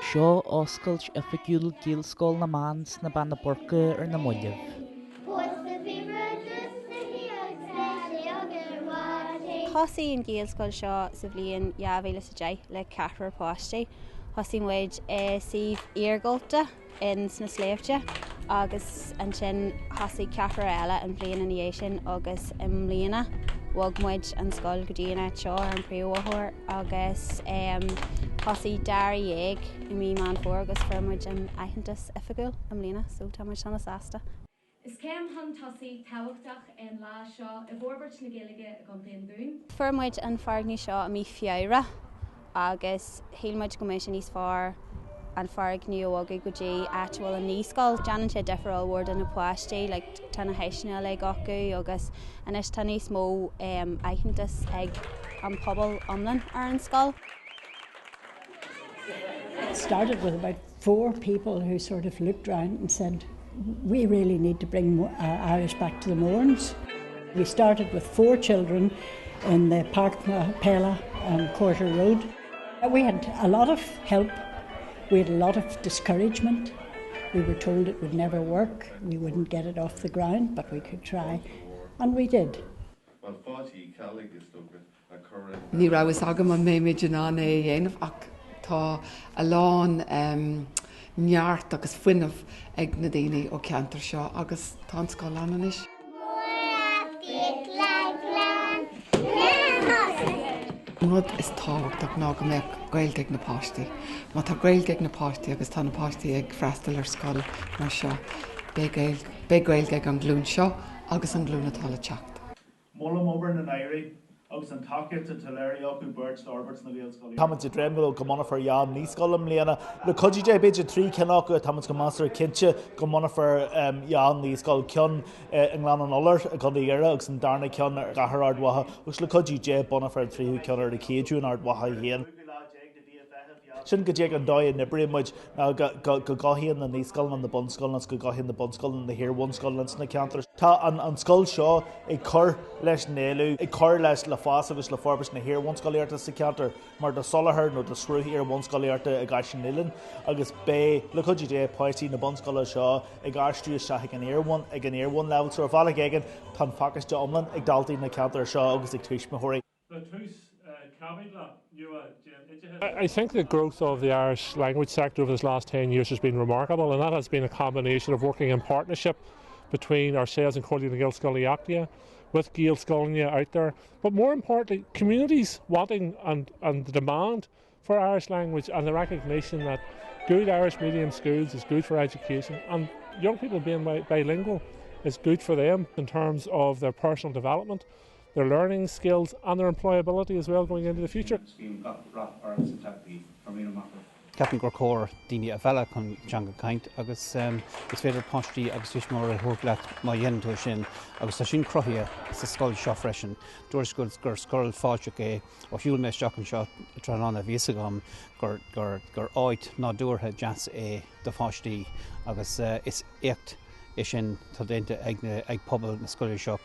Seo oscailt oifigiúil Ghaelscoil na mBan sna Beanna Boirche ar na mallaibh. Thosaigh an Ghaelscoil seo sa bhliain 2010 le ceathrar páistí. Thosaigh muid i suíomh iargúlta in sna sléibhte agus ansin thosaigh ceathrar eile an bhliain ina dhiaidh sin agus i mbliana bhog muid an scoil go dtí an áit seo ar an príomhbhóthar agus thosaigh dara dhéag i mí Meán Fómhair agus fuair muid an aitheantas oifigiúil i mbliana so tá muid sona sásta. Is céim chun tosaigh tábhachtach é an lá seo i bhforbairt na Gaeilge i gContae an Dúin. Fuair muid an foirgneamh seo i mí Feabhra agus shíl muid go mbeadh sé níos fearr an foirgneamh a bhogadh go dtí áit a bhfuil an naíscoil. Déanann sé difear ollmhór do na páistí, like tá na háiseanna uilig acu agus anois tá níos mó aitheantas ag an pobal iomlán ar an scoil. It started with about four people who sort of looked round and said, we really need to bring uh, Irish back to the Mournes. We started with four children in the Park Pela and Quarter Road. We had a lot of help. We had a lot of discouragement. We were told it would never work. We wouldn't get it off the ground, but we could try. And we did. Ní raibh fhios agam an mbeimid in ann é a dhéanamh ach tá a lán neart agus fuinneamh ag na daoine ó cheantar seo agus tá an scoil ann anois. An rud is tábhachtach ná go mbeadh Gaeilge ag na páistí. Má tá Gaeilge ag na páistí agus tá na páistí ag freastal ar scoil mar seo, beidh Gaeilge ag an ghlúin seo agus an ghlúin atá le teacht. Molaim obair na n-airí agus an tacaíocht atá léirithe acu beirt d'fhorbairt na Gaelscolaíochta. Táimid ag dréim go mbunófar 2 naíscoil i mbliana. Le cuidiú Dé, b'fhéidir 3 cinn acu, táimid go measartha cinnte go mbunófar 2 naíscoil, ceann i nGleann an Iolair i gContae Dhoire agus an darna ceann i gcathair Ard Mhacha agus le cuidiú Dé bunófar an tríú ceann ar an Chéidiú in Ard Mhacha féin. Sin go díreach an dóigh a n-oibríonn muid ná go gcothaíonn na naíscoileanna na bunscoileanna agus go gcothaíonn na bunscoileanna na hiar-bhunscoileanna sna ceantair. Tá an scoil seo ag cur leis an éileamh, ag cur leis le fás agus le forbairt na hiar-bhunscolaíochta sa cheantar mar tá soláthar nó tá sruth iar-bhunscolaíochta i gCaiseal na nOileán agus beidh, le cuidiú Dé, páistí na bunscoile seo ag aistriú isteach ag an iar-bhun, ag an iar-bhunleibhéal. So ar bhealach éigin tá an phacáiste iomlán ag daltaí na ceantair seo agus ag tuismitheoirí. I think the growth of the Irish language sector over this last 10 years has been remarkable and that has been a combination of working in partnership between ourselves and Comhairle na Gaelscolaíochta with Gaelscoileanna out there, but more importantly communities wanting and, and the demand for Irish language and the recognition that good Irish medium schools is good for education and young people being bilingual is good for them in terms of their personal development, their learning skills and their employability as well going into the future. Ceapaim gur chóir daoine a mhealladh chun teanga a chaint agus is féidir páistí agus tuismitheoirí a thabhairt leat má dhéanann tú é sin agus tá sin cruthaithe sa scoil seo freisin. Dúras gur scoil fáilteach é Ó shiúil mé isteach anseo tráthnóna bhí fhios agam gur gur gur áit nádúrtha deas é do pháistí agus is éacht é sin atá déanta ag na ag pobal na scoile seo.